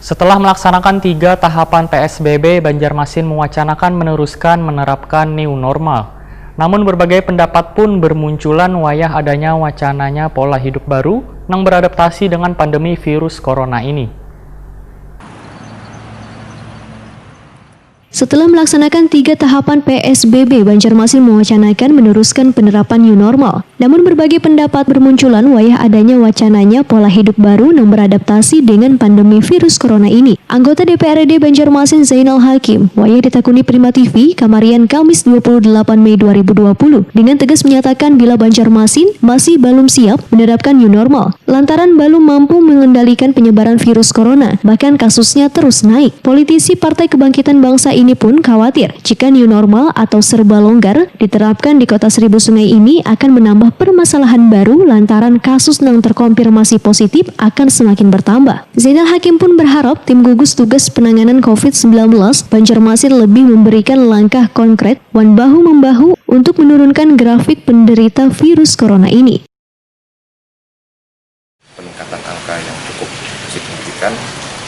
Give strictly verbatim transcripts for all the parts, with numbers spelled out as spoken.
Setelah melaksanakan tiga tahapan P S B B, Banjarmasin mewacanakan meneruskan menerapkan new normal. Namun berbagai pendapat pun bermunculan wayah adanya wacananya pola hidup baru nang beradaptasi dengan pandemi virus corona ini. Setelah melaksanakan tiga tahapan P S B B, Banjarmasin mewacanakan meneruskan penerapan new normal. Namun berbagai pendapat bermunculan wayah adanya wacananya pola hidup baru yang beradaptasi dengan pandemi virus corona ini. Anggota D P R D Banjarmasin Zainal Hakim wayah ditakuni Prima T V kamarian Kamis dua puluh delapan Mei dua ribu dua puluh dengan tegas menyatakan bila Banjarmasin masih belum siap menerapkan new normal lantaran belum mampu mengendalikan penyebaran virus corona, bahkan kasusnya terus naik. Politisi Partai Kebangkitan Bangsa ini pun khawatir jika new normal atau serba longgar diterapkan di Kota Seribu Sungai ini akan menambah permasalahan baru lantaran kasus yang terkonfirmasi positif akan semakin bertambah. Zainal Hakim pun berharap tim gugus tugas penanganan covid sembilan belas Banjarmasin lebih memberikan langkah konkret wan bahu-membahu untuk menurunkan grafik penderita virus corona ini. Peningkatan angka yang cukup signifikan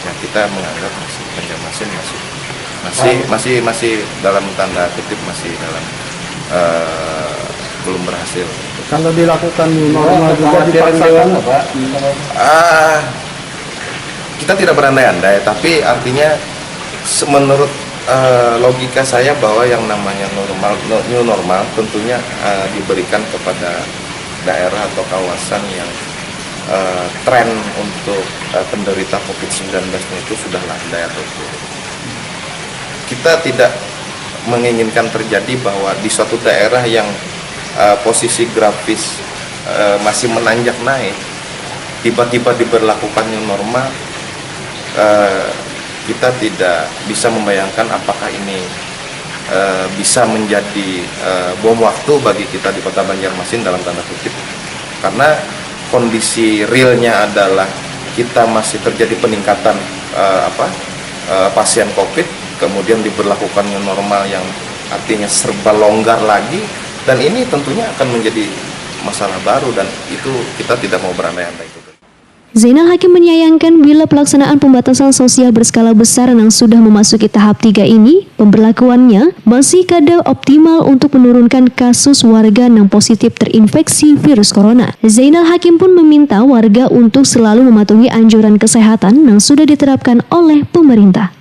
yang kita menganggap masih Banjarmasin masih masih masih masih dalam tanda kutip masih dalam eh, belum berhasil. Kalau dilakukan new normal juga Kekhawatiran dipaksakan. Dewan apa? Ah, kita tidak berandai-andai, tapi artinya se- menurut eh, logika saya bahwa yang namanya normal, no- new normal tentunya eh, diberikan kepada daerah atau kawasan yang eh, tren untuk eh, penderita covid sembilan belas itu sudah landai atau turun. Kita tidak menginginkan terjadi bahwa di suatu daerah yang eh, posisi grafis eh, masih menanjak naik, tiba-tiba diberlakukan new normal, eh, kita tidak bisa membayangkan apakah ini eh, bisa menjadi eh, bom waktu bagi kita di Kota Banjarmasin dalam tanda kutip. Karena kondisi realnya adalah kita masih terjadi peningkatan eh, apa eh, pasien covid, kemudian diberlakukan new normal yang artinya serba longgar lagi, dan ini tentunya akan menjadi masalah baru dan itu kita tidak mau berandai-andai juga. Zainal Hakim menyayangkan bila pelaksanaan pembatasan sosial berskala besar yang sudah memasuki tahap tiga ini, pemberlakuannya masih kada optimal untuk menurunkan kasus warga yang positif terinfeksi virus corona. Zainal Hakim pun meminta warga untuk selalu mematuhi anjuran kesehatan yang sudah diterapkan oleh pemerintah.